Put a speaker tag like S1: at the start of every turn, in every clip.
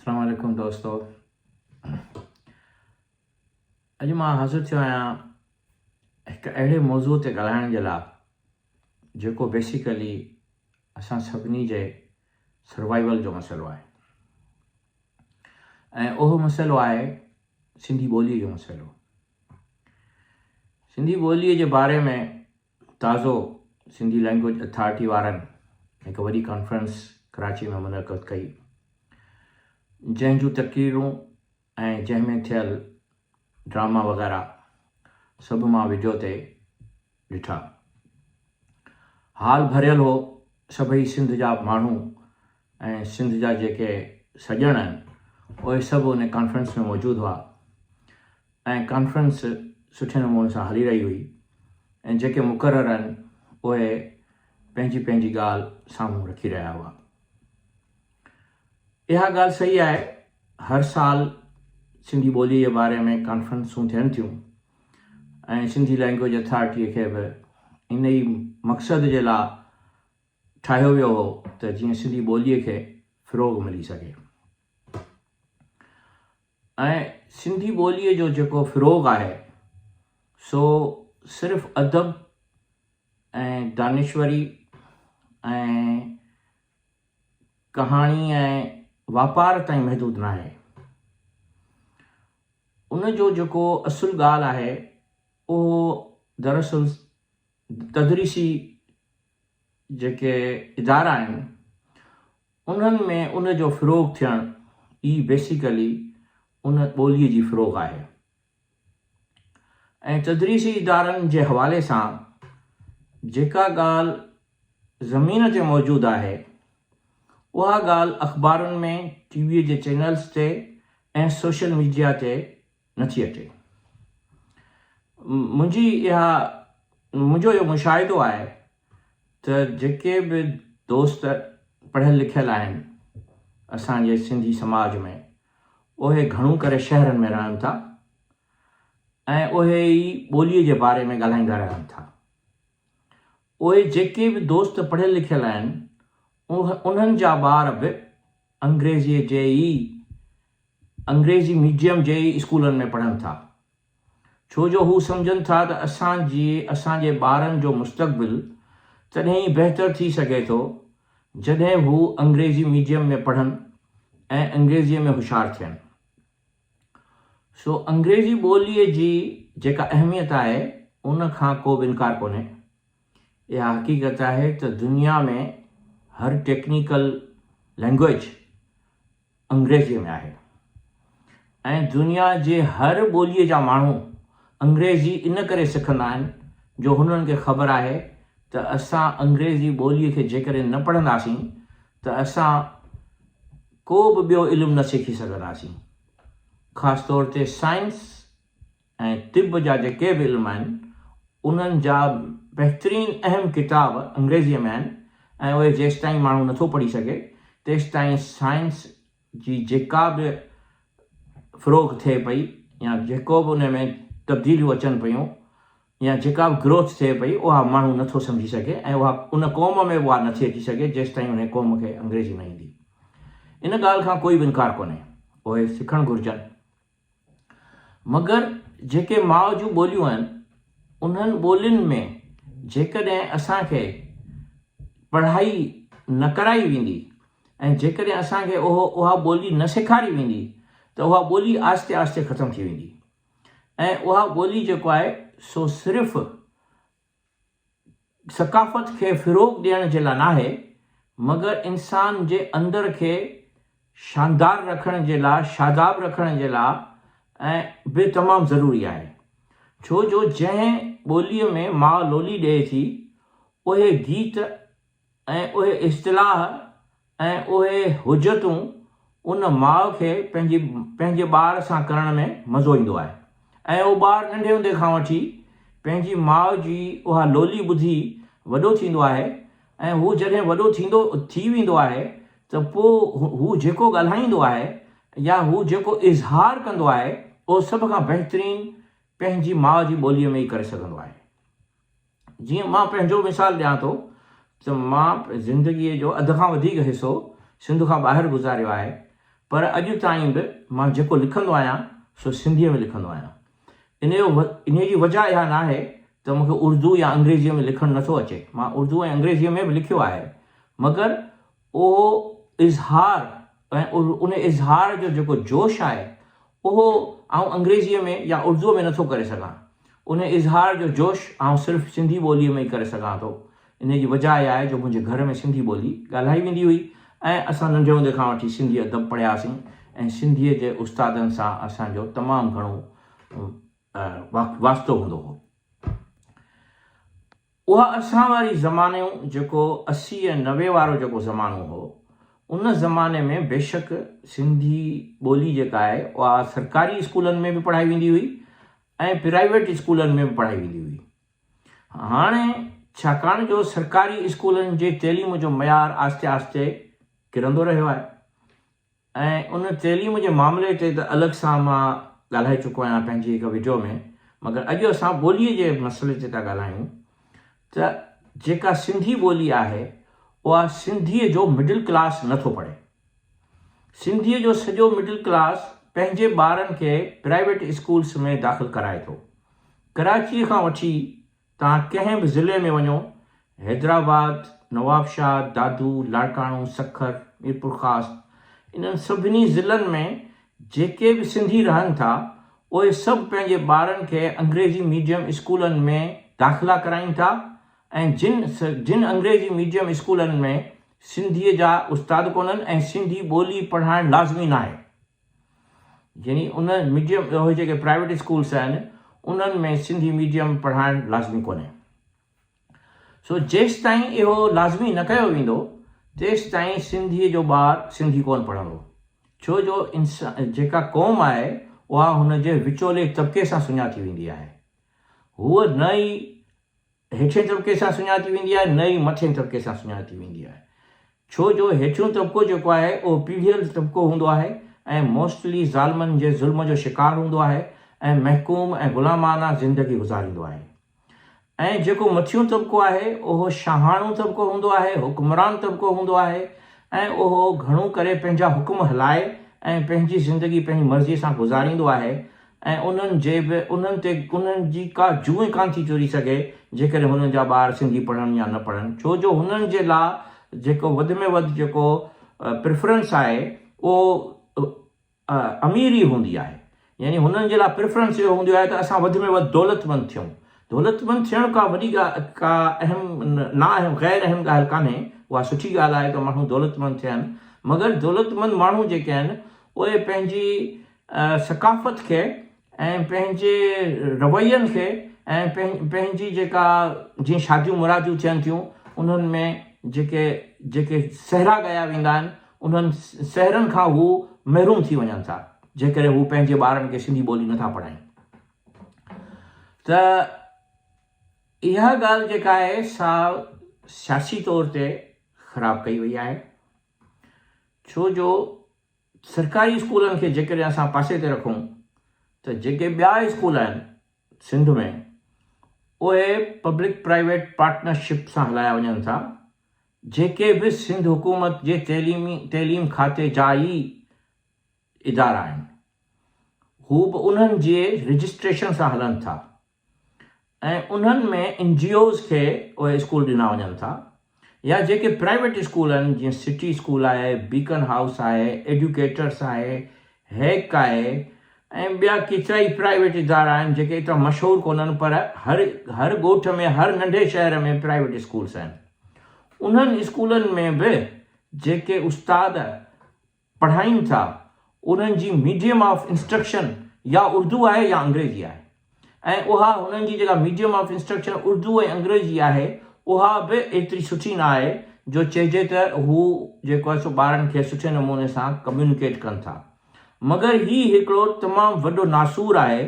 S1: السلام عليڪم دوستو اڄ مان حاضر ٿيو آهيان هڪ اهڙي موضوع تي ڳالهائڻ جي لاء جيڪو بيسيڪلي اسان سڀني جي سروائيول جو مسئلو آهي ۽ اهو مسئلو آهي سنڌي ٻوليء جو مسئلو. سنڌي ٻوليء جي باري ۾ تازو سنڌي لئنگئيج اٿارٽي وارن هڪ وڏي ڪانفرنس ڪراچيء ۾ منعقد ڪئي، جنهن جون تقريرون ۽ جنهن ۾ ٿيل ڊراما وغيره سڀ مان وڊيو تي ڏٺا. هال ڀريل هو، سڀئي سنڌ جا ماڻهو ۽ سنڌ جا جيڪي سڄڻ آهن اهي سڀ ان ڪانفرنس ۾ موجود هئا ۽ ڪانفرنس سٺي نموني سان هلي رهي هئي ۽ جيڪي مقرر آهن اهي پنهنجي پنهنجي ڳالهه سامهون رکي رهيا هئا. اها ڳالهه صحيح آهي هر سال سنڌي ٻوليء جي باري ۾ ڪانفرنسون ٿين ٿيون ۽ سنڌي لئنگئيج اٿارٽيء کي به ان ئي مقصد جي لاء ٺاهيو ويو هو ته جيئن سنڌي ٻوليء کي فروغ ملي سگهي ۽ سنڌي ٻوليء جو جيڪو فروغ آهي سو صرف ادب ۽ دانشوري ۽ ڪهاڻي ۽ واپار تائين محدود ناهي. ان جو جيڪو اصل ڳالهه آهي اهو دراصل تدريسي جيڪي ادارا آهن انهن ۾ ان جو فروغ ٿيڻ ئي بيسيڪلي ان ٻوليء جي فروغ آهي ۽ تدريسي ادارن جي حوالي سان جيڪا ڳالهه زمين تي موجود آهي اها ڳالهه اخبارن ۾ ٽي وي جي چينلز تي ۽ سوشل ميڊيا تي نٿي اچي. منهنجي اها منهنجو اهو مشاهدو آهي ته جيڪي به دوست پڙهيل لکيل آهن اسان جي سنڌي سماج ۾ اهي گهڻو ڪري شهرن ۾ رهن ٿا ۽ اهي ئي ٻوليء جي باري ۾ ڳالهائيندا رهن ٿا. اهي جيڪي به دوست پڙهيل لکيل آهن انهن جا ٻار به انگريزيء جي ئي انگريزي ميڊيم جي ئي اسڪولن ۾ پڙهن ٿا ڇو جو هو سمجهن ٿا ته اسان جي اسان جي ٻارن جو مستقبل تڏهن ئي بهتر ٿي سگهي ٿو جڏهن هو انگريزي ميڊيم ۾ پڙهن ۽ انگريزيء ۾ هوشيار ٿين. سو انگريزي ٻوليء جي جيڪا اهميت آهي ان کان ڪو به انڪار ڪونهي. اها حقيقت آهي ته دنيا ۾ هر ٽيڪنيڪل لئنگئيج انگريزيء ۾ آهي ۽ دنيا جي هر ٻوليء جا ماڻهو انگريزي ان ڪري سکندا آهن جو هنن کي خبر آهي ته اسان انگريزي ٻوليء کي جيڪڏهن نه پڙهنداسين ته اسان ڪو به ٻيو علم نه سکي سگهنداسين خاص طور تي سائنس ۽ طب جا جيڪي به علم آهن، انهن جا بهترين اهم ڪتاب انگريزيء ۾ آهن ۽ اهي جيستائين ماڻهو نٿو پڙهي سگهي، تيستائين سائنس جي جيڪا به فروغ ٿئي پئي يا جيڪو به ان ۾ تبديليون اچن پيون يا جيڪا به گروٿ ٿئي پئي، اها ماڻهو نٿو سمجهي سگهي ۽ اها ان قوم ۾ به اها نٿي اچي سگهي، جيستائين انهي قوم کي انگريزي نه ايندي. ان ڳالهه کان ڪوئي به انڪار ڪونهي. اهي سکڻ گهرجن. مگر جيڪي ماء جون ٻوليون آهن، انهن ٻولين ۾ جيڪڏهن اسان کي پڙهائي نه ڪرائي ويندي ۽ جيڪڏهن اسان کي اهو اها ٻولي نه سيکاري ويندي ته اها ٻولي آهستي آهستي ختم ٿي ويندي ۽ اها ٻولي جيڪو آهي سو صرف ثقافت کي فروغ ڏيڻ جي لاء ناهي مگر انسان جي اندر کي شاندار رکڻ جي لاء شاداب رکڻ جي لاء ۽ به تمام ضروري آهي ڇو جو جنهن ٻوليء ۾ ماء لولي ڏئي ٿي اهي گيت ۽ اهي اصطلاح ۽ اهي حجتون ان ماء کي پنهنجي پنهنجي ٻار سان ڪرڻ ۾ مزو ايندو آهي ۽ اهو ٻار ننڍي هوندي کان وٺي پنهنجي ماء جي اها لولي ٻڌي وڏو ٿيندو آهي ۽ هو جڏهن وڏو ٿيندو ٿي ويندو آهي ته پوء هو جيڪو ڳالهائيندو آهي يا هو جيڪو اظهار ڪندو آهي اهو سڀ کان بهترين پنهنجي ماء جي ٻوليء ۾ ئي ڪري سگهندو آهي. جيئن مان پنهنجو مثال ڏيان ٿو ته مان زندگيء جو اڌ کان وڌيڪ حصو سنڌ کان ٻاهر گذاريو آهي پر اڄ تائين به مان جيڪو لکندو آهيان سو سنڌيء ۾ لکندو آهيان. انهيء جي وجهه اها ناهي ته مون کي اردو يا انگريزيء ۾ لکڻ نٿو اچي. مان اردو ۽ انگريزيء ۾ به لکيو آهي، مگر اهو اظهار ۽ ان اظهار جو جيڪو جوش آهي، اهو آئون انگريزيء ۾ يا اردوء ۾ نٿو ڪري سگهان. ان اظهار جو جوش آئون صرف سنڌي ٻوليء ۾ ئي ڪري سگهان ٿو. انهيء جي وجهه اها آهي جو منهنجي گهر ۾ سنڌي ٻولي ڳالهائي ويندي هئي ۽ اسان ننڍي هوندي کان وٺي سنڌي ادب پڙهياسين ۽ سنڌيء جي استادن سان اسان جو تمام گهڻو واسطو هوندو هو. اها اسان واري زمانو جيڪو 80 ۽ 90 وارو جيڪو زمانو هو، ان زماني ۾ بيشڪ سنڌي ٻولي جيڪا آهي اها سرڪاري اسڪولن ۾ به پڙهائي ويندي هئي ۽ پرائيويٽ اسڪولن ۾ به پڙهائي ويندي هئي. هاڻي ڇاڪاڻ جو سرڪاري اسڪولن جي تعليم جو معيار آهستي آهستي ڪرندو رهيو آهي ۽ ان تعليم جي معاملي تي ته الڳ سان مان ڳالهائي چڪو آهيان پنهنجي هڪ وڊيو ۾ مگر اڄ اسان ٻوليء جي مسئلي تي ٿا ڳالهايون ته جيڪا سنڌي ٻولي آهي اها سنڌيء جو مڊل ڪلاس نه ٿو پڙهي. سنڌيء جو سڄو مڊل ڪلاس پنهنجي ٻارن کي پرائيويٽ اسڪولس ۾ داخل ڪرائي ٿو. ڪراچيء کان وٺي توهان ڪنهن به ضلعي ۾ وڃو، حيدرآباد، نوابشاهه، دادو، لاڙڪاڻو، سکر، ميرپورخاص، انهن سڀني ضلعن ۾ جيڪي به سنڌي رهن ٿا، اهي سڀ پنهنجي ٻارن کي انگريزي ميڊيم اسڪولن ۾ داخلا ڪرائين ٿا ۽ جن جن انگريزي ميڊيم اسڪولن ۾ سنڌيء جا استاد ڪونهن ۽ سنڌي ٻولي پڙهائڻ لازمي ناهي. يعني ان ميڊيم اهي جيڪي پرائيويٽ اسڪولس آهن انهن ۾ سنڌي ميڊيم پڙهائڻ لازمي ڪونهي. سو جيستائين اهو لازمي نه ڪيو ويندو تيستائين سنڌي جو ٻار سنڌي ڪونه پڙهندو. ڇو جو انسان جيڪا قوم آهي اها هن جي وچولي طبقي سان سڃاتي ويندي آهي. هوء نه ئي هيٺئين طبقي سان سڃاتي ويندي آهي نه ئي مٿئين طبقي سان سڃاتي ويندي آهي. ڇو جو هيٺيون طبقو جيڪو آهي اهو پيڙهيل طبقو هوندو آهي ۽ موسٽلي ظالمن جي ظلم جو شڪار هوندو آهي ۽ محڪوم ۽ غلامانه زندگي گذاريندو آهي ۽ جيڪو مٿيون طبقو آهي اهو شاهاڻو طبقو هوندو آهي، حڪمران طبقو هوندو آهي ۽ اهو گهڻو ڪري پنهنجا حڪم هلائي ۽ پنهنجي زندگي پنهنجي مرضي سان گذاريندو آهي ۽ انهن جي به انهن تي انهن جي ڪا جونء ئي ڪانه ٿي چوري سگهي جيڪڏهن هنن جا ٻار سنڌي پڙهن يا نه پڙهن ڇو جو هنن جي لا جيڪو وڌ ۾ وڌ جيڪو پريفرنس آهي اهو اميري هوندي آهي يعني هنن جي لا پريفرنس اهو هوندو آهي ته اسان وڌ ۾ وڌ دولتمند ٿيون دولتمند ٿيڻ ڪا وڏي ڳالهه ڪا اهم نا اهم غير اهم ڳالهه ڪانهي اها سٺي ڳالهه آهي ته ماڻهو دولتمند ٿين مگر دولتمند ماڻهو جيڪي آهن اهي پنهنجي ثقافت کي ۽ پنهنجي روين کي ۽ پنهنجي جيڪا جيئن شاديون مراديون ٿين ٿيون انهن ۾ جيڪي جيڪي سهرا ڳايا ويندا آهن انهن سهرن کان هو محروم ٿي وڃن ٿا جيڪڏهن هو پنهنجي ٻارن کي سنڌي ٻولي نٿا پڙهائين ته اها ڳالهه جيڪا آهي سا سياسي طور تي خراب ڪئي وئي آهي ڇو جو سرڪاري اسڪولن کي جيڪڏهن اسان پاسي تي رکون ته جيڪي ٻيا اسڪول آهن سنڌ ۾ اهي پبلڪ پرائيويٽ پارٽنرشپ سان هلايا وڃن ٿا جيڪي به سنڌ حڪومت جي تعليمي تعليم کاتي جا ئي ادارا آهن هو به انهن جي رجسٽريشن سان هلن ٿا ۽ انهن ۾ اين جي اوز کي اهي اسڪول ڏنا وڃن ٿا يا جيڪي پرائيويٽ اسڪول آهن جيئن سٽي اسڪول آهي، بيڪن هائوس آهي، ايڊيوڪيٽرس آهي، هيڪ آهي ۽ ٻيا ڪيترائي پرائيويٽ ادارا آهن جيڪي ايترا مشهور ڪونهن پر هر هر ڳوٺ ۾ هر ننڍي شهر ۾ پرائيويٽ اسڪولس آهن انهن اسڪولن ۾ به جيڪي استاد پڙهائين ٿا انهن جي ميڊيم آف انسٽرڪشن يا اردو آهي يا انگريزي آهي ۽ اها هنن جي جيڪا ميڊيم آف انسٽرڪشن اردو ۽ انگريزي آهي اها به ايتري سٺي نه آهي جو چئجي ته هو جيڪو آهي سو ٻارن کي سٺي نموني سان ڪميونيڪيٽ ڪن ٿا مگر هي هڪڙو تمام وڏو ناسور آهي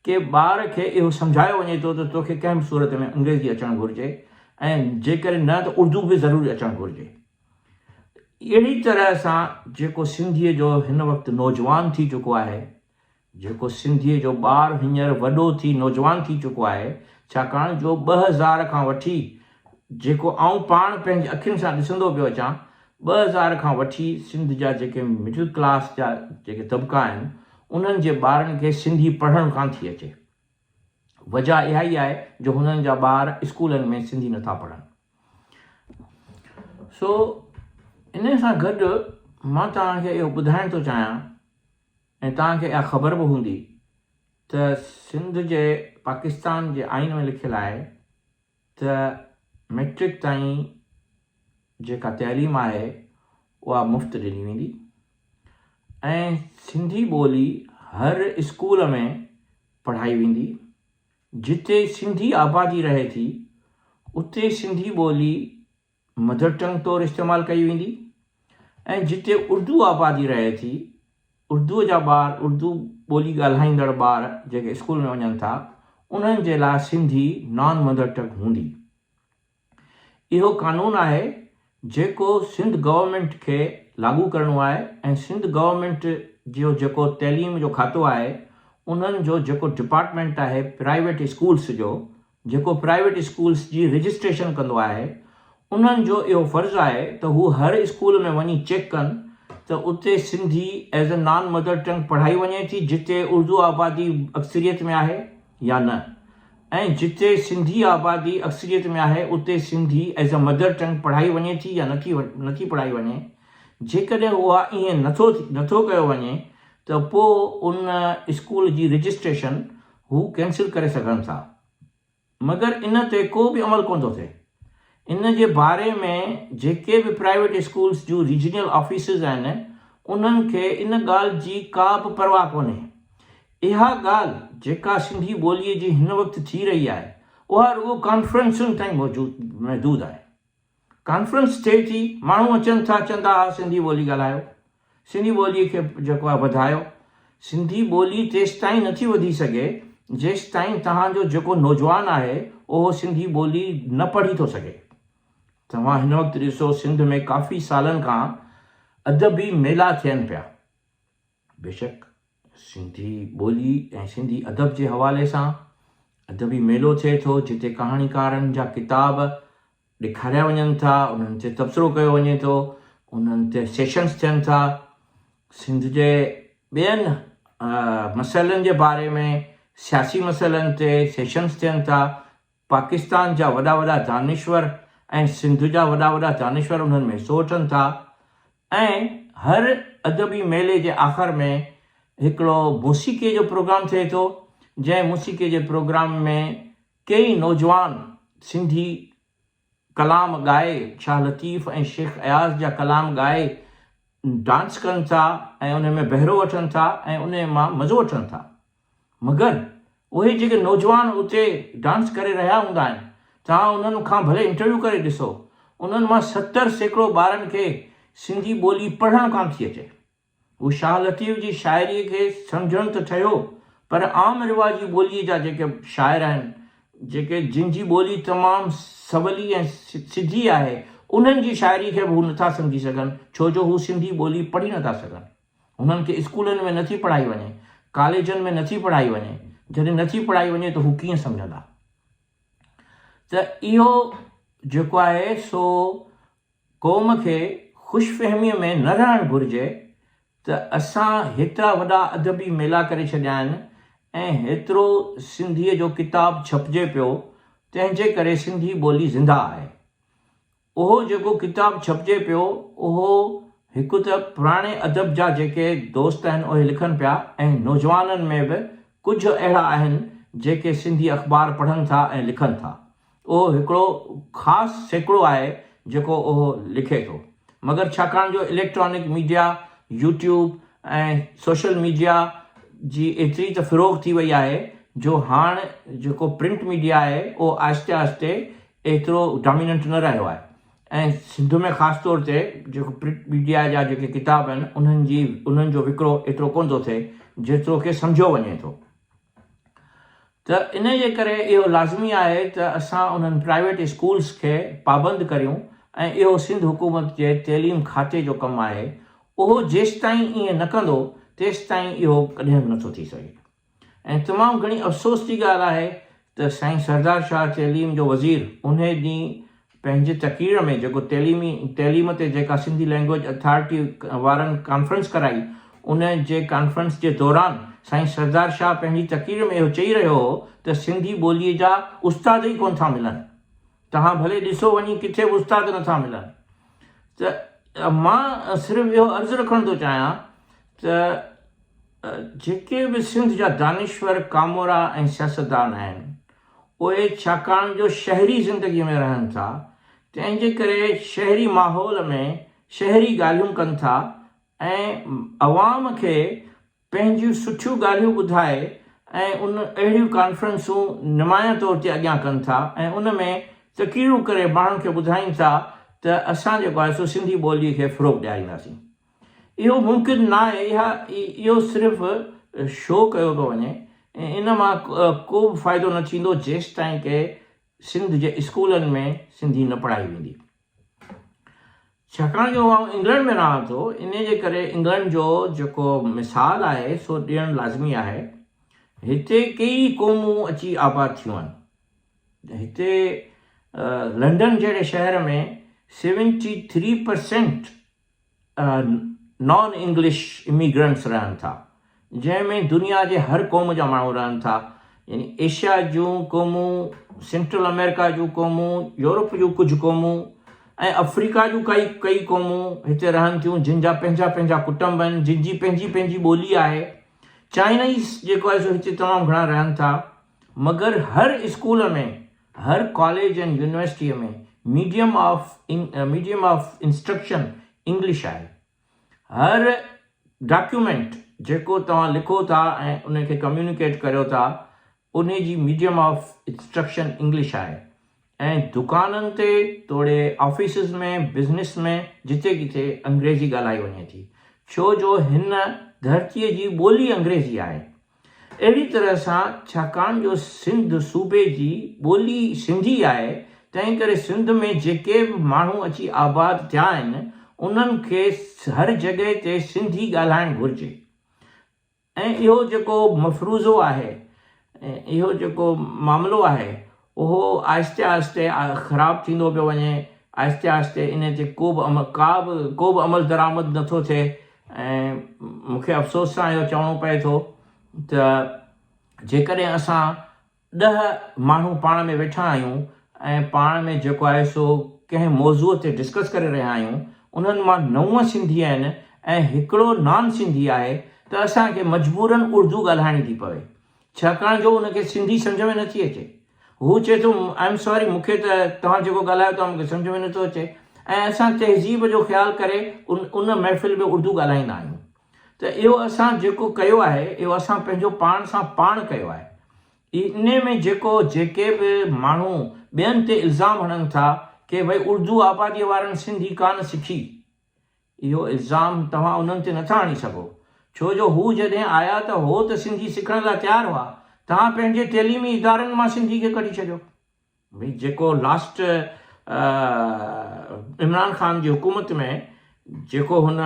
S1: ڪي ٻار کي اهو سمجهايو وڃي ٿو ته توکي ڪنهن به صورت ۾ انگريزي اچڻ گهرجي ۽ جيڪڏهن نه ته اردو به ضرور اچڻ گهرجي. اهڙي طرح سان جيڪو سنڌيء جو هن وقت نوجوان ٿي چڪو آهي، جيڪو سنڌيء جو ٻار هينئر وڏو ٿي نوجوان ٿي چڪو آهي، ڇاڪاڻ جو 2000 کان وٺي جيڪو آئون پاڻ پنهنجي اکين سان ڏسندو پيو اچان، 2000 کان وٺي سنڌ جا جيڪي مڊل ڪلاس جا جيڪي طبقا آهن انهن جي ٻارن کي سنڌي پڙهڻ ڪانه ٿي اچي. وجه اها ئي آهي جو هنن جا ٻار اسڪولن ۾ سنڌي نٿا پڙهن. سو ان سان گڏ مان توهان کي اهو ٻڌائڻ ٿو چاهيان ۽ توهان کي اها خبر به هوندي ته سنڌ جي پاڪستان جي آئين ۾ لکيل آهي ته مئٽرڪ تائين جيڪا تعليم آهي اها مفت ڏني ويندي ۽ سنڌي ٻولي هر اسڪول ۾ پڙهائي ويندي جتي سنڌي آبادي رهي ٿي اتي سنڌي ٻولي مدر ٽنگ طور استعمال ڪئي ويندي ۽ جتي اردو آبادي رهي ٿي، اردوء جا ٻار، اردو ٻولي ڳالهائيندڙ ٻار جيڪي اسڪول ۾ وڃن ٿا، انهن جي لاء سنڌي نان مدر ٽنگ هوندي. اهو قانون آهي جيڪو سنڌ گورنمينٽ کي لاڳو ڪرڻو آهي ۽ سنڌ گورنمينٽ جو جيڪو تعليم جو کاتو آهي، انهن جو جيڪو ڊپارٽمينٽ آهي پرائيويٽ اسڪولس جو، جيڪو پرائيويٽ اسڪولس جي رجسٽريشن ڪندو آهي انهن جو اهو فرض آهي ته هو هر اسڪول ۾ وڃي چيڪ ڪن ته اتي Sindhi as a non mother tongue پڙهائي وڃي ٿي جتي اردو آبادي اڪثريت ۾ آهي يا نه ۽ جتي سنڌي آبادي اڪثريت ۾ آهي اتي Sindhi as a mother tongue پڙهائي وڃي ٿي يا نٿي نٿي پڙهائي وڃي جيڪڏهن اها ائين نٿو نٿو ڪيو وڃي ته پوء ان اسڪول جي رجسٽريشن هو ڪينسل ڪري سگهن ٿا مگر ان تي ڪو به عمل ڪونه ٿو ٿئي. ان جي باري ۾ جيڪي به پرائيويٽ اسڪولس جون ريجنل آفيسز آهن انهن کي ان ڳالهه جي ڪا به پرواهه ڪونهي. اها ڳالهه جيڪا سنڌي ٻوليء جي هن وقت ٿي رهي آهي اها رڳو ڪانفرنسن تائين موجود محدود آهي. ڪانفرنس ٿئي ٿي، ماڻهو اچن ٿا، چوندا ها سنڌي ٻولي ڳالهايو، سنڌي ٻوليء کي جيڪو آهي وڌايو. سنڌي ٻولي تيستائين نٿي وڌي سگهي، جيستائين توهان جو جيڪو نوجوان آهي، اهو سنڌي ٻولي نه پڙهي ٿو سگهي. توهان هن وقت ڏسو سنڌ ۾ ڪافي سالن کان ادبي ميلا ٿين پيا. بيشڪ سنڌي ٻولي ۽ سنڌي ادب جي حوالي سان ادبي ميلو ٿئي ٿو، جتي ڪهاڻيڪارن جا ڪتاب ڏيکاريا وڃن ٿا، انهن تي تبصرو ڪيو وڃي ٿو، انهن تي سيشنز ٿين ٿا، سنڌ جي ٻين مسئلن جي باري ۾ سياسي مسئلن تي سيشنز ٿين ٿا، پاڪستان جا وڏا وڏا دانشور ۽ سنڌ جا وڏا وڏا دانشور انهن ۾ حصو وٺن ٿا ۽ هر ادبي ميلي جي آخر ۾ هڪڙو موسيقي جو پروگرام ٿئي ٿو، جنهن موسيقي جي پروگرام ۾ ڪيئي نوجوان سنڌي ڪلام ڳائي، شاهه لطيف ۽ شيخ اياز جا ڪلام ڳائي ڊانس ڪن ٿا ۽ انهي ۾ بهرو وٺن ٿا ۽ انهي مان مزو وٺن ٿا. مگر اهي جيڪي نوجوان اتي ڊانس ڪري رهيا هوندا آهن، توهان انهن کان ڀلي انٽرويو ڪري ڏسو، انهن مان 70% ٻارن کي سنڌي ٻولي پڙهڻ ڪانه ٿي اچي. هو شاهه لطيف جي شاعريء کي سمجهڻ ته ٺهيو، پر عام رواجي ٻوليء جا جيڪي شاعر آهن، جيڪي جن جي ٻولي تمام سولي ۽ سڌي آهي، انهن جي شاعريء کي به هو نٿا سمجهي سگهن، ڇو جو هو سنڌي ٻولي پڙهي نٿا سگهن. هنن کي اسڪولن ۾ نٿي پڙهائي وڃي، ڪاليجن ۾ نٿي پڙهائي وڃي. جڏهن نٿي پڙهائي وڃي ته هو ڪيئن سمجهندا؟ ته اهو جيڪو آهي سو قوم کي خوش فهميء ۾ نه رهڻ گهرجي ته اسان هيترا وڏا ادبي ميلا ڪري ڇڏيا آهن ۽ هيترو سنڌيء جو ڪتاب ڇپجي پيو، تنهن جي ڪري سنڌي ٻولي زنده آهي. اهو جيڪو ڪتاب ڇپجي پيو، اهو هڪ ته پراڻي ادب جا جيڪي دوست آهن اهي لکن پيا ۽ نوجوانن ۾ به ڪجهه اهڙا آهن جيڪي سنڌي اخبار پڙهن ٿا ۽ لکن ٿا. اهو هڪڙو خاص سيڪڙو آهي جيڪو اهو لکي ٿو. مگر ڇاڪاڻ جو electronic media, YouTube ۽ social media جي ايتري ته فروغ ٿي وئي آهي جو هاڻ جيڪو پرنٽ ميڊيا آهي اهو آهستي آهستي ايترو ڊاميننٽ نه رهيو آهي ۽ سنڌ ۾ خاص طور تي جيڪو پرنٽ ميڊيا جا جيڪي ڪتاب آهن انهن جي انهن جو وڪرو ايترو ڪونه ٿو ٿئي جيترو ڪي سمجهيو وڃي ٿو. ته انهيء جي ڪري اهو لازمي آهي ته اسان انهن پرائيويٽ اسڪولس کي پابند ڪريون ۽ اهو سنڌ حڪومت جي تعليم کاتي جو ڪم آهي، اهو جيستائين ائين نه ڪندو تيستائين اهو ڪڏهن به نٿو ٿي سگهي. ۽ تمام گهڻي افسوس جي ڳالهه آهي ته سائين سردار شاهه تعليم جو وزير انهي ڏينهن پنهنجي تقرير ۾ جيڪو تعليمي تعليم تي جيڪا سنڌي لينگويج اٿارٽي وارن ڪانفرنس ڪرائي ان جي ڪانفرنس جي دوران سائين سردار شاهه پنهنجي تقرير ۾ اهو چئي رهيو هو ته سنڌي ٻوليء جا استاد ئي ڪونه ٿا ملن توهان ڀلي ڏسو وڃي ڪٿي به استاد نٿا ملن ته مان صرف اهو عرض رکڻ ٿو چاهيان ته جيڪي به سنڌ جا دانشور، ڪامورا ۽ سياستدان آهن، اهي ڇاڪاڻ جو شهري زندگي ۾ رهن ٿا، تنهن جي ڪري شهري ماحول ۾ شهري ڳالهيون ڪن ٿا ۽ عوام کي پنهنجيون سٺيون ڳالهيون ٻڌائي ۽ ان اهڙيون ڪانفرنسون نمايان طور تي اڳيان ڪن ٿا ۽ ان ۾ تقريرون ڪري ماڻهن کي ٻڌائين ٿا ته اسان جيڪو آهي سو سنڌي ٻولي کي فروغ ڏيارينداسين. اهو ممڪن ناهي، اها اهو صرف شو ڪيو پيو وڃي ۽ ان مان ڪو به فائدو نه ٿيندو جيستائين ڪي سنڌ جي اسڪولن ۾ سنڌي نه پڙهائي ويندي. ڇاڪاڻ جو آئون انگلنڊ ۾ رهان ٿو انهي جي ڪري انگلنڊ جو جيڪو مثال آهي سو ڏيڻ لازمي آهي. هتي ڪيئي قومون اچي آباد ٿيون آهن. هتي لنڊن جهڙي شهر ۾ 73% نان انگلش اميگرنٽس رهن ٿا جنهن ۾ دنيا جي هر قوم جا ماڻهو رهن ٿا يعني ايشيا جون قومون سينٽرل آمريڪا جون قومون يورپ جون ڪجهه قومون ۽ آفريڪا جون ڪئي ڪئي قومون هتي رهن ٿيون جن جا پنهنجا پنهنجا ڪٽنب آهن جن جي پنهنجي پنهنجي ٻولي آهي چائنيز جيڪو آهي سو هتي تمام گهڻا رهن ٿا مگر هر اسڪول ۾ هر ڪاليج ۽ يونيورسٽيء ۾ medium of medium of instruction English آهي. هر ڊاڪيومينٽ جيڪو توهان لکو ٿا ۽ ان کي ڪميونيڪيٽ ڪريو ٿا انهي جي ميڊيم آف انسٽرڪشن انگلش آهي ۽ دڪانن تي توڙي آفيسز ۾ بزنس ۾ جتي ڪٿي انگريزي ڳالهائي وڃي ٿي ڇو جو هن ڌرتيء جي ٻولي انگريزي آهي. اهڙي طرح سان ڇاڪاڻ جو سنڌ صوبي جي ٻولي سنڌي آهي، تنهن ڪري سنڌ ۾ جيڪي به ماڻهو اچي آباد ٿيا آهن، انهن کي هر جڳهه تي سنڌي ڳالهائڻ گهرجي ۽ اهو جيڪو مفروضو آهي، اهو جيڪو معاملو آهي، اهو آهستي آهستي خراب ٿيندو پيو وڃي، آهستي آهستي ان تي ڪو به عمل ڪا به ڪو به عمل درآمد نٿو ٿئي ۽ مون کي افسوس سان اهو چوڻو پئي ٿو ته جيڪڏهن اسان ڏهه ماڻهو پاڻ ۾ ويٺا آهيون ۽ پاڻ ۾ جيڪو آهي سو ڪنهن موضوع تي ڊسڪس ڪري رهيا آهيون انهن مان نو سنڌي آهن ۽ هڪڙو نان سنڌي آهي ته اسان کي مجبورن اردو ڳالهائڻي ٿي پوي ڇاڪاڻ جو ان کي سنڌي سمجهه ۾ نٿي اچي. هو چئي ٿو I am sorry مون کي ته توهان جيڪو ڳالهايو ٿا مون کي سمجهه ۾ نٿو اچي ۽ اسان تهذيب جو خيال ڪري ان ان محفل ۾ اردو ڳالهائيندا آهيون ته اهو اسان جيڪو ڪيو آهي اهو اسان پنهنجو پاڻ سان پاڻ ڪيو آهي. انهي ۾ جيڪو جيڪي به ماڻهو ٻين تي الزام هڻن ٿا ڪي ڀئي اردو آبادي وارن سنڌي ڪانه سکي اهو الزام توهان انهن تي نٿا هڻي سگهو، ڇو جو هو جڏهن آيا ته هو ته سنڌي سکڻ لاء تيار هئا، توهان پنهنجي تعليمي ادارن مان سنڌي کي ڪڍي ڇڏيو. ڀئي جيڪو لاسٽ عمران خان جي حڪومت ۾ جيڪو هن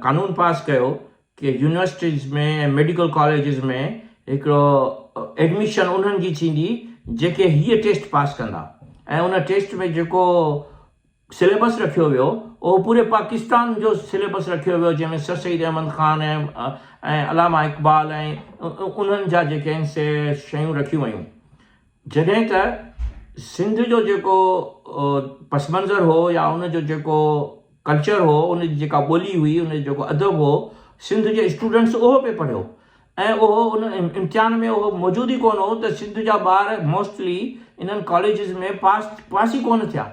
S1: قانون پاس ڪيو ڪي يونيورسٽيز ۾ ۽ ميڊيڪل ڪاليجز ۾ هڪڙو ايڊميشن انهن جي ٿيندي جيڪي هيء ٽيسٽ پاس ڪندا ۽ ان ٽيسٽ ۾ جيڪو سليبس رکيو ويو اهو پوري پاڪستان جو سليبس رکيو ويو جنهن ۾ سر سيد احمد خان ۽ علامه اقبال ۽ انهن جا جيڪي آهن سي شيون رکيون ويون جڏهن ته سنڌ جو جيڪو پس منظر هو يا ان جو جيڪو ڪلچر هو ان جي جيڪا ٻولي هئي ان جو جيڪو ادب هو سنڌ جي اسٽوڊنٽس اهو پئي پڙهيو ۽ اهو ان امتحان ۾ اهو موجود ئي ڪونه هو ته سنڌ جا ٻار موسٽلي انهن ڪاليجز ۾ پاس پاس ئي ڪونه ٿيا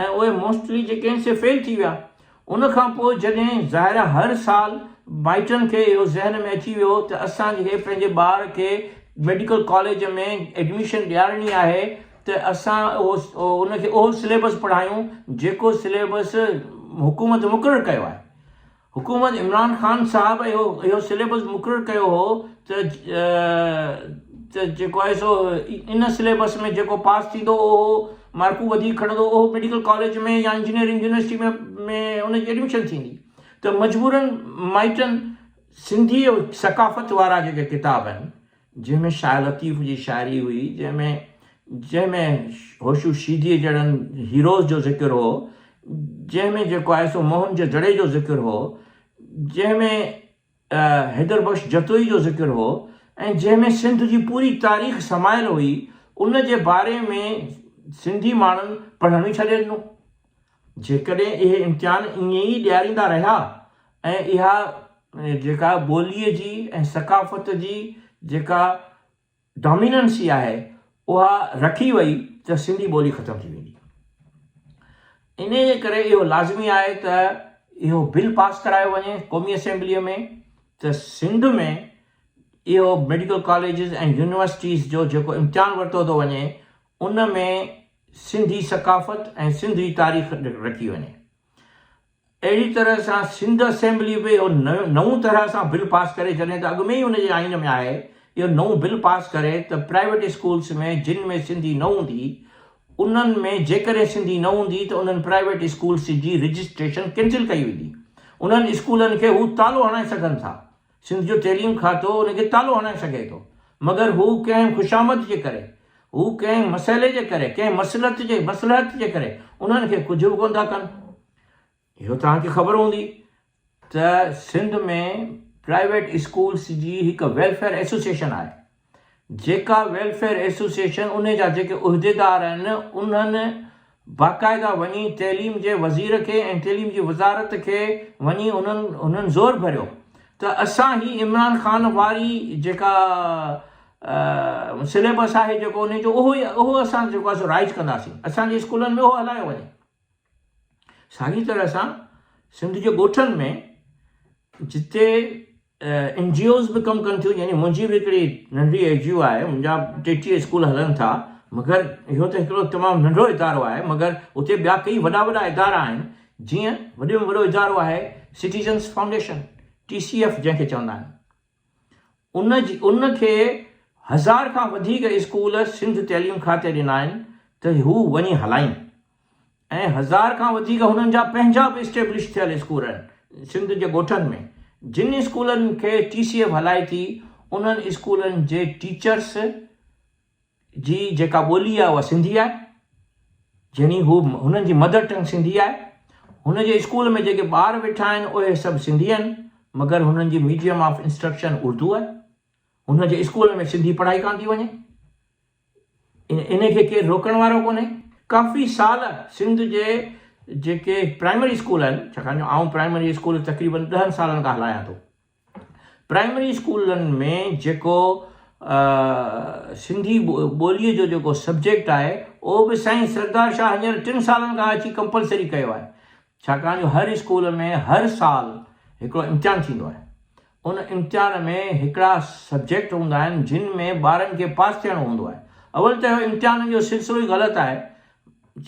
S1: ۽ اهي موسٽلي جيڪي آهن سي فيل ٿي ويا ان کان پوء جڏهن ظاهر آهي هر سال مائٽن کي اهو ذهن ۾ اچي ويو ته اسان کي پنهنجي ٻار کي ميڊيڪل ڪاليج ۾ ايڊميشن ڏيارڻي آهي ته اسان اهو ان کي اهو سليبس پڙهايون جيڪو سليبس حڪومت مقرر ڪيو آهي. حڪومت عمران خان صاحب اهو اهو سليبس مقرر ڪيو هو ته ته جيڪو آهي سو ان سليبس ۾ جيڪو پاس ٿيندو اهو مارڪون وڌيڪ کڻندو اهو ميڊيڪل ڪاليج ۾ يا انجنيئرنگ يونيورسٽي ۾ ۾ ان جي ايڊميشن ٿيندي ته مجبورن مائٽن سنڌي ثقافت وارا جيڪي ڪتاب آهن جنهن ۾ شاهه لطيف جي شاعري هئي، جنهن ۾ جنهن ۾ هوشو شيديء جهڙن هيروز جو ذڪر هو، جنهن ۾ جيڪو آهي سو موهن جي دڙي جو ذڪر هو، جنهن ۾ حيدر بخش جتوئي جو ذڪر هو ۽ جنهن ۾ سنڌ جي پوري تاريخ سمايل هئي، ان جي باري ۾ سنڌي ماڻهن پڙهڻ ئي ڇڏي ڏنو. جيڪڏهن اهي امتحان ائين ئي ڏياريندا رهيا ۽ اها جيڪا ٻوليء جي ۽ ثقافت جي جيڪا ڊاميننسي آهي اها رکي وئي ته سنڌي ٻولي ختم ٿي ويندي. انهيء جي ڪري اهو لازمي آهي ته اهو بل پاس ڪرايو وڃي قومي اسيمبليء ۾ ته سنڌ ۾ اهو ميڊيڪل ڪاليجز ۽ يونيورسٽيز جو جيڪو امتحان ورتو ٿو وڃي ان ۾ سنڌي ثقافت ۽ سنڌ جي تاريخ رکي وڃي. اهڙي طرح سان سنڌ اسيمبلي به اهو نئون طرح سان بل پاس ڪري جڏهن ته اڳ ۾ ئي ان جي آئين ۾ آهي اهو نئون بل پاس ڪري ته پرائيويٽ اسڪولس ۾ جن ۾ سنڌي نه هوندي انهن ۾ جيڪڏهن سنڌي نه هوندي ته انهن پرائيويٽ اسڪولس جي رجسٽريشن ڪينسل ڪئي ويندي انهن اسڪولن کي هو تالو هڻائي سگهن ٿا سنڌ جو تعليم کاتو ان کي تالو هڻائي سگهي ٿو مگر هو ڪنهن خوشامد جي ڪري هو ڪنهن مسئلي جي ڪري ڪنهن مصلحت جي مصلحت جي ڪري انهن کي ڪجهه به ڪونه ٿا ڪن. اهو توهان کي خبر هوندي ته سنڌ ۾ پرائيويٽ اسڪولس جي هڪ ويلفيئر ايسوسيئيشن آهي جيڪا ويلفيئر ايسوسيئيشن ان جا جيڪي عهديدار آهن انهن باقاعده وڃي تعليم جي وزير کي ۽ تعليم جي وزارت کي وڃي انهن انهن زور ڀريو ته اسان هي عمران خان واري جيڪا سليبس آهي جيڪو ان جو اهو اهو اسان جيڪو آهي سو رائج ڪنداسين اسان جي اسڪولن ۾ اهو هلايو وڃي ساڳي طرح سان سنڌ جي ڳوٺن ۾ جتي اين جي اوز به ڪم ڪن ٿيون يعني منهنجي به هڪڙي ننڍڙي اين جي او آهي منهنجا 33 اسڪول هلن ٿا مگر اهو ته هڪڙو تمام ننڍڙو ادارو آهي مگر اتي ٻيا ڪئي وڏا وڏا ادارا آهن جيئن وڏي ۾ وڏو ادارو آهي citizens foundation T C F جنهن کي چوندا آهن ان جي ان کي هزار کان وڌيڪ اسڪول سنڌ تعليم کاتي ڏنا آهن ته هو وڃي هلائين ۽ هزار کان وڌيڪ هنن جا پنهنجا به اسٽيبلش ٿيل اسڪول آهن سنڌ جي ڳوٺن ۾ جن اسڪولن کي ٽي سي ايف هلائي ٿي انهن اسڪولن جي ٽيچرس جي جيڪا ٻولي آهي اها سنڌي آهي يعني هو هنن جي مدر ٽنگ سنڌي آهي هن جي اسڪول ۾ جيڪي ٻار ويٺا آهن اهي سڀ سنڌي آهن مگر هنن جي ميڊيم آف انسٽرڪشن اردو آهي هن جي اسڪول ۾ سنڌي پڙهائي ڪانه ٿي وڃي ان کي ڪير روڪڻ وارو ڪونهي. ڪافي سال سنڌ جي جيڪي پرائمري اسڪول آهن، ڇاڪاڻ جو آئون پرائمري اسڪول تقريبن ڏهن سالن کان هلايان ٿو. پرائمري اسڪولن ۾ جيڪو سنڌي ٻوليء جو جيڪو سبجيڪٽ آهي، اهو به سائين سردار شاهه هينئر ٽن سالن کان اچي ڪمپلسري ڪيو آهي. ڇاڪاڻ جو هر اسڪول ۾ هر سال هڪڙو امتحان ٿيندو آهي. ان امتحان ۾ هڪڙا سبجيڪٽ هوندا آهن جن ۾ ٻارن کي پاس ٿيڻو هوندو آهي. اول ته اهو امتحان جو سلسلو ئي غلط آهي.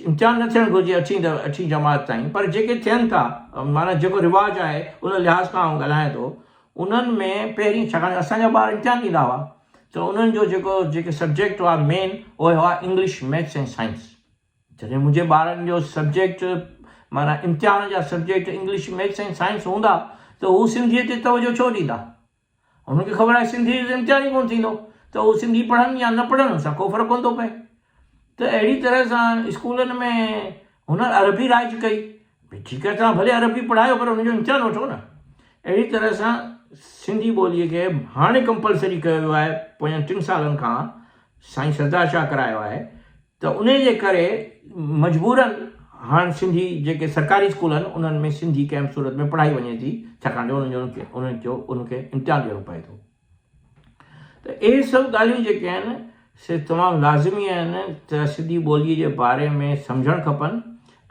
S1: امتحان نه ٿيڻ گهرجي اٺين اٺين جماعت تائين پر جيڪي ٿين ٿا معنيٰ جيڪو رواج آهي ان لحاظ کان آئون ڳالهايان ٿو انهن ۾ پهرين ڇاڪاڻ جو اسان جا ٻار امتحان ڏيندا هئا ته انهن جو جيڪو جيڪي سبجيڪٽ هئا مين اهي هئا انگلش ميٿس ۽ سائنس. جڏهن منهنجي ٻارن جو سبجيڪٽ معنيٰ امتحان جا سبجيڪٽ انگلش، ميٿس ۽ سائنس هوندا ته هو سنڌيء تي توجهه ڇو ڏيندا؟ هنن کي خبر آهي سنڌيء جو ته امتحان ئي ڪونه ٿيندو ته هو سنڌي پڙهن يا نه پڙهن ان سان ڪو فرق ڪونه ٿو پئي. ته اهڙي طرح سان اسڪولن ۾ هنن عربي رائج ڪئي. ڀئي ٺيڪ آهي توهان ڀلي عربي پڙهايو پر ان جو امتحان وٺو نه. اهڙي طرح سان سنڌي ٻوليء کي هاڻي ڪمپلسري ڪيو ويو آهي پوين ٽن سالن کان سائين سردار شاهه ڪرايو آهي ته انهيء جي ڪري مجبوراً هاڻ سنڌي جيڪي سرڪاري اسڪول آهن انهن ۾ سنڌي ڪنهن به صورت ۾ پڙهائي وڃي ٿي ڇاڪاڻ جو انهن جو انهن جو انهن کي امتحان ڏيڻو پئي ٿو ته اهي سڀ ڳالهيون جيڪي آهن سي تمام لازمي آهن ته سنڌي ٻوليء جي باري ۾ سمجهڻ کپن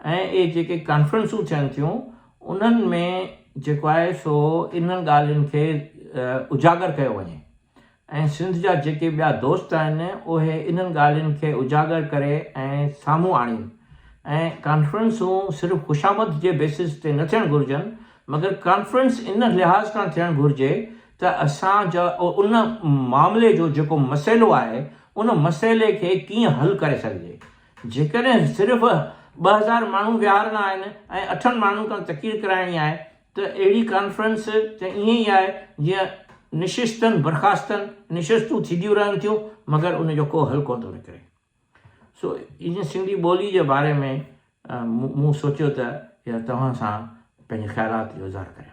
S1: ۽ اهي جيڪي ڪانفرنسون ٿين ٿيون انهن ۾ جيڪو آهي سو انهن ڳالهين کي اجاگر ڪيو وڃي ۽ سنڌ جا جيڪي ٻيا دوست آهن اهي انهن ڳالهين کي اجاگر ڪري ۽ سامهون آڻين ۽ ڪانفرنسون صرف خوشامد جي بيسز تي نه ٿيڻ گهرجن مگر ڪانفرنس ان لحاظ کان ٿيڻ گهرجي ته اسان جا ان معاملي جو جيڪو مسئلو آهي ان مسئلي کي ڪيئن حل ڪري سگهجي جيڪڏهن صرف 2000 ماڻهو ويهارڻا آهن ۽ اٺن ماڻهن کان تقرير ڪرائڻي آهي ته اهڙي ڪانفرنس ته ائين ئي آهي جيئن نشستن برخاستن نشستون ٿينديون رهن ٿيون مگر ان جو ڪو حل ڪونه ٿو نڪري. سو ان سنڌي ٻولي جي باري ۾ مون سوچيو ته توهان سان پنهنجي خيالات جو اظهار ڪريان.